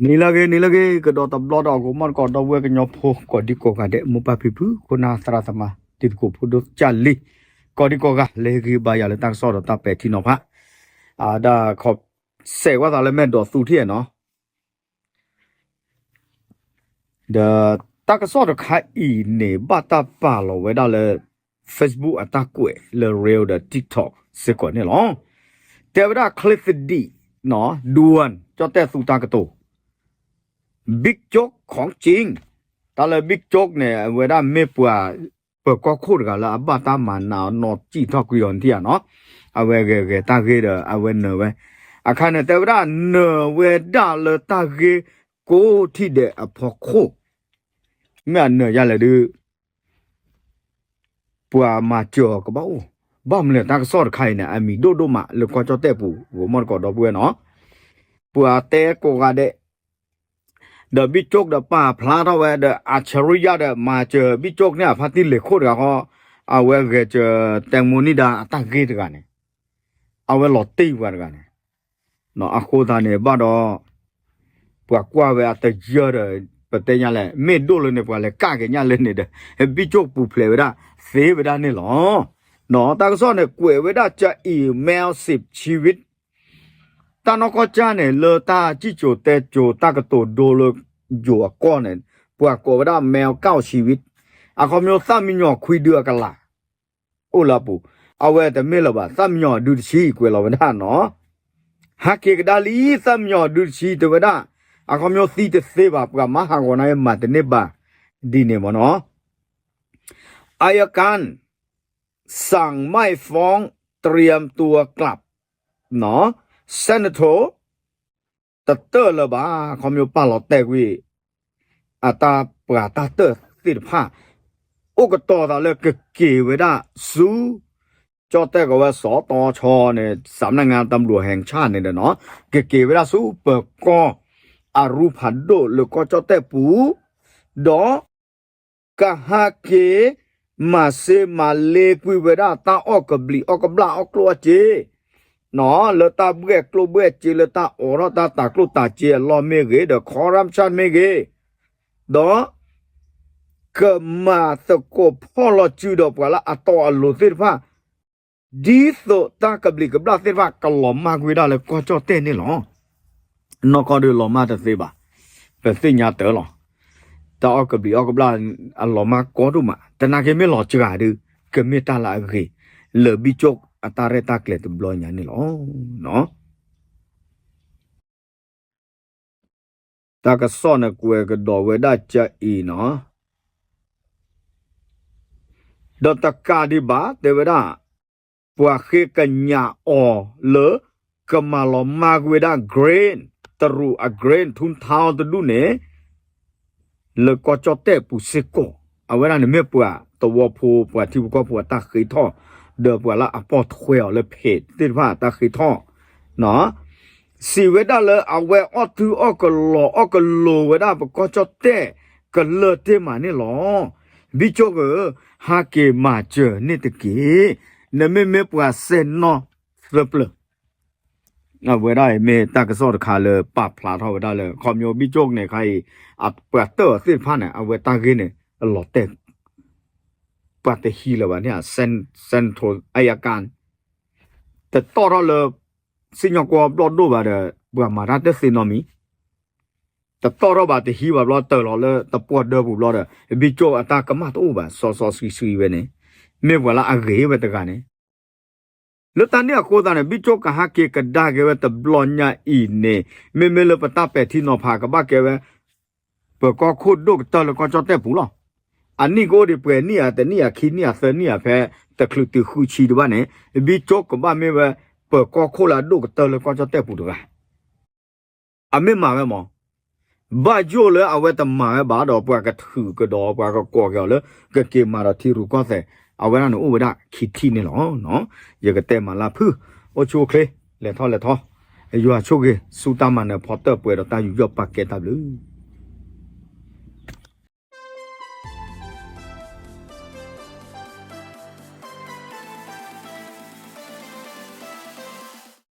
နံၤလၢအဂ့ၤ နံၤလၢအဂ့ၤ ကဒီးတဘျီဒီး အဂီၤမီၢ်တကိး ဒီပုၢ်ဝဲၢ်ကညီဖိ ကိးဒံကိးဂၤဒဲး မိၢ်ပၢ်ဖံဖု ခိၣ်နၢ်သရၣ်သမါ တံၤသကိးဖိဒိၣ်ကၢ်လံၤ ကိးဒံကိးဂၤ လၢဟ့ၣ်ဂံၢ်ဘါယၤလၢတၢ်ကစီၣ်ဒီးတၢ်ပဲာ်ထံနီၤဖး ဒီးခီ စဲးဝဲသးလၢမဲာ်ဒိးသူထံၣ်နီၤ ဒီးတၢ်ကစီၣ်တခါအံၤန့ၣ် ဘၣ်တၢ်ပာ်လီၤဝဲဒၣ်လၢ Facebook အတၢ်ကွဲးလၢ Reel ဒီး TikTok စ့ၢ်ကီးန့ၣ်လီၤ. တဲဝဲဒၣ် ချ့သဒံး ဒူဝၣ် ကၠီၣ်တဲၣ်သူတၢ်ကတိၤ Big Joke ของจริง တၢ်လၢ Big Joke န့ၣ် အဝဲဒၣ်မ့ၢ်ပှၤ ပၢၤကီၢ်ခိၣ်တဂၤလၢအဘၣ်တၢ်မၤနးအီၤ နီၢ်စံၣ်ထီၣ်ကွံာ်အီၤနထံၣ်ဧါနီၤ အဝဲဂဲၤဂဲၤတၢ်ဂ့ၢ်ဒီး အဝဲနၢၤဝဲ အခါန့ၣ် တဲဝဲဒၣ်နၢၤဝဲဒၣ်လၢတၢ်ဂ့ၢ်ကိးထံၣ်ဒဲးအဖီခိၣ် မ့ၢ်အနၢၤယၤလဲၣ်ဒုး ပှၤမၤစၢၤအီၤကဘၣ်အိၣ်, ဘၣ်မနုၤလဲၣ် တၢ်ကစီၣ်တခါအံၤန့ၣ် အမံၤဒိၣ်ဒိၣ်မးလၢကီၢ်ကၠီၣ်တဲၣ်ပူၤ ဂီၤမီၢ်တကိးဒီပုၢ်ဝဲၢ်နီၤ, ပှၤတဲကိးဂၤဒဲး, ဒီးဘံၣ်ကၠိၣ်ဒီးပာ်ဖျါထီၣ်ဝဲဒီး အၣ်ဆၣ်ရံယါဒီး မၤစၢၤဘံၣ်ကၠိၣ်န့ၣ် အဖါတံၢ်လဲၤခိၣ်တဂၤဃီ, အဝဲဂဲၤစၢၤတဲမိၣ်နံၣ်ဒါအတၢ်ဂ့ၢ်တဂၤန့ၣ်, အဝဲလီၤတံၢ်ပှၤတဂၤန့ၣ် အဃိသတးန့ၣ်ဘၣ်ဒီး ပှၤကွၢ်ဝဲအတယၢၢ်ဒီး ပတဲညါလဲၣ် မ့ၢ်ဒိၣ်လၢန့ၣ် ပှၤလဲၤကၣ်က့ၤညၣ်လၢန့ၣ်ဒီး ဘံၣ်ကၠိၣ်ပူၤဖျဲးဝဲဒၣ် သ့ဝဲဒၣ်န့ၣ်လီၤ. တၢ်ကစီၣ်န့ၣ် ကွဲးဝဲဒၣ်ကအံၤ แมวสิบชีวิต တၢ်နီၢ်ကီၢ်ကၠၢ်န့ၣ် လၢတၢ်စံၣ်စိၤတဲစိၤတၢ်ကတိၤဒိလၢယိၤအကီၢ်န့ၣ် ပှၤကိးဝဲဒၣ် แมวเก้าชีวิต အခီပညီသၣ်မံယီၤခွံဒုအကလး အိၣ်လၢအပူၤ, အဝဲတမ့ၢ်လၢၤဘၣ် သၣ်မံယီၤဒုတဆံ ကွဲးလီၤဝဲဒၣ်နီၤ, ဟးက့ၤကဒါလံ သၣ်မံယီၤဒုတဆံ တဲဝဲဒၣ်, အခီပညီသံတသ့ဘၣ် ပှၤမၤဟးဂီၤန့ၣ်မၤတန့ၢ်ဘၣ် ဒ်န့ၣ်မ့ၢ်နီၤ, อายการ สั่งไม่ฟ้อง เตรียมตัวกลับ เซเนเทอร์ တတၢၢ်လၢၤဘၣ် ခီပညီပာ်လီၤတဲာ်ကွံာ် အတၢ်ပှၤတၢ်တၢၢ်သ့ၣ်တဖၣ် အိၣ်ကတီၤသးလၢကက့ၤဝဲဒၣ်ဆူ ကၠီၣ်တဲၣ်ကီးဝဲ စတီဆီန့ၣ် สำนักงานตำรวจแห่งชาติ န့ၣ်ဒီးနီၤ ကက့ၤဝဲဒၣ်ဆူပၢၤကီၢ်အရူၢ်ဖးဒိၣ်လၢကီၢ်ကၠီၣ်တဲၣ်ပူၤ ဒီး ကဟးက့ၤ မၤစ့မၤလ့ကွံာ်ဝဲဒၣ်တၢ်အီၣ်ကဘျံးအီၣ်ကဘျၣ်အီၣ်ကျိၣ်အီၣ်စ့ လၢတၢ်ဘှဲၣ်ကျိၣ်ဘှဲၣ်စ့ လၢတၢ်အိးထီၣ်တၢ်တၤကျိၣ်တၤစ့အလီၢ်မ့ၢ်ဂ့ၤ ဒီး corruption မ့ၢ်ဂ့ၤ, ဒီး ကမၤသကိးဖီၣ်လီၤစုဒီးပှၤလၢအတီအလိၤသ့ၣ်တဖၣ် ဒ်သိးတၢ်ကဘျံးကဘျၣ်သ့ၣ်တဖၣ်ကလီၤမၢ်ကွံာ်ဝဲဒၣ်လၢကီၢ်ကၠီၣ်တဲၣ်န့ၣ်လီၤ. နီၢ်ကီၢ်ဒုးလီၤမၢ်တသ့ဘၣ်. ပသ့ၣ်ညါတၢ်လီၤ. တၢ်အီၣ်ကဘျံးအီၣ်ကဘျၣ် အလီၤမၢ်ကီဒိၣ်မး သနာ်က့မ့ၢ်လီၤစှၤဒုး ကမ့ၢ်တၢ်လၢအဂ့ၤ လၢဘံၣ်ကၠိၣ်အတၢ်ရဲၣ်တၢ်ကျဲၤတဘျီညါန့ၣ်လီၤ. တၢ်ကစီၣ်န့ၣ်ကွဲးကဒီးဝဲဒၣ်ကအံၤနီၤ, ဒီးတကးဒံးဘၣ် တဲဝဲဒၣ် ပှၤဃ့ကညးအီၤလၢ ကမၤလီၤမၢ်ကွံာ်ဝဲဒၣ် grain တရူးအ grain ထူထီတဒူၣ်န့ၣ် လၢကီၢ်ကၠီၣ်တဲၣ်ပူၤစ့ၢ်ကီး, အဝဲဒၣ်န့ၣ်မ့ၢ်ပှၤသဝီဖိ ပှၤထံဖိကီၢ်ဖိအတၢ်ဃ့ထီၣ်, ဒီးပှၤလၢအပိာ်ထွဲအီၤလၢ page သ့ၣ်တဖၣ်အတၢ်ဃ့ထီၣ် စံးဝဲဒၣ်လၢအဝဲအီၣ်ထုအီၣ်ကလီၤ အီၣ်ကလိၤဝဲဒၣ်ပကီၢ်ကၠီၣ်တဲၣ် ကလၢၢ်တ့ၢ်မးန့ၣ်လီၤ. ဘံၣ်ကၠိၣ်ဧၢ, ဟးက့ၤမၤစၢၤန့ၣ်တက့ၢ်. နမ့မ့ၢ်ပှၤစဲနီၣ်သပျၢၤ အဝဲဒၣ်အံၤမ့ၢ်တၢ်ကစီၣ်တခါလၢပာ်ဖျါထီၣ်ဝဲဒၣ်လၢ ခီပညီဘံၣ်ကၠိၣ်န့ၣ်ခါအံၤ အပှၤတၢၢ်အီၤသ့ၣ်တဖၣ်န့ၣ် အဝဲတၢ်ဂ့ၢ်န့ၣ် အလီၤတဲာ် ပှၤတဟံးလၢၤဘၣ်န့ၣ် central အယကၣ် တတီၣ်ထီၣ်လၢ စံၣ်ညီၣ်ကွီၢ်ဘျီၣ်ဒိၣ်ဘၣ်ဒီး ပှၤမၤတၢ်တသ့နီတမံၤ တတီၣ်ထီၣ်ဘၣ်တဟံးဘၣ်ဘျီ တၢၢ်လီၤလၢတပှီၢ်ဒၢပူၤဘျီဒီး ဘံၣ်ကၠိၣ်အတၢ်ကမၣ်တအိၣ်ဘၣ် စီစီဆှံဆှံဝဲန့ၣ် မ့ၢ်ပှၤလၢအဂ့ၤဝဲတဂၤန့ၣ် လၢတၢ်န့ၣ်အဃိသတးန့ၣ် ဘံၣ်ကၠိၣ်ကဟးက့ၤကဒါက့ၤဝဲတဘျီညါအံၤန့ၣ် မ့မ့ၢ်လၢပတၢ်ပဲာ်ထံနီၤဖးကဘၣ်ကဲဝဲ ပၢၤကီၢ်ခိၣ်ဒိၣ်ကတၢၢ်လၢကီၢ်ကၠီၣ်တဲၣ်ပူၤလီၤ. အနံၣ်ကအိၣ်ဒံးပှဲၤနံၣ်ဧါ တနံၣ်ဧါ ခံနံၣ်ဧါ သၢနံၣ်ဧါ ဖဲတချုးတုၤဃုဆံတဘၣ်န့ၣ် ဘံၣ်ကၠိၣ်ကဘၣ်မ့ၢ်ဝဲ ပၢၤကီၢ်ခိၣ်လၢအဒိၣ်ကတၢၢ်လၢကီၢ်ကၠီၣ်တဲၣ်ပူၤတဂၤ အမ့ၢ်မၤဝဲမး ဘၣ်ယိၣ်လၢအဝဲတမၤဝဲဘၣ်ဒီး ပှၤကထုးကဒီး ပှၤကကိးက့ၤအီၤလၢ ကက့ၤမၤဒီးထံရူၢ်ကီၢ်သဲး အဝဲဒၣ်န့ၣ်အိၣ်ဝဲဒၣ်ခံထံၣ်န့ၣ်လီၤ. ယကတဲမၤလၢဖုၣ် အိၣ်ဆူၣ်အိၣ်ချ့ လဲၤထီၣ်လဲၤထီၣ် ယွၤဆိၣ်ဂ့ၤ ဆူတၢ်မၤနၢၤဖီတၢၢ်ပှဲၤဒီးတၢ်ယူးယီၣ်ပာ်ကဲတၢ်ဘျုး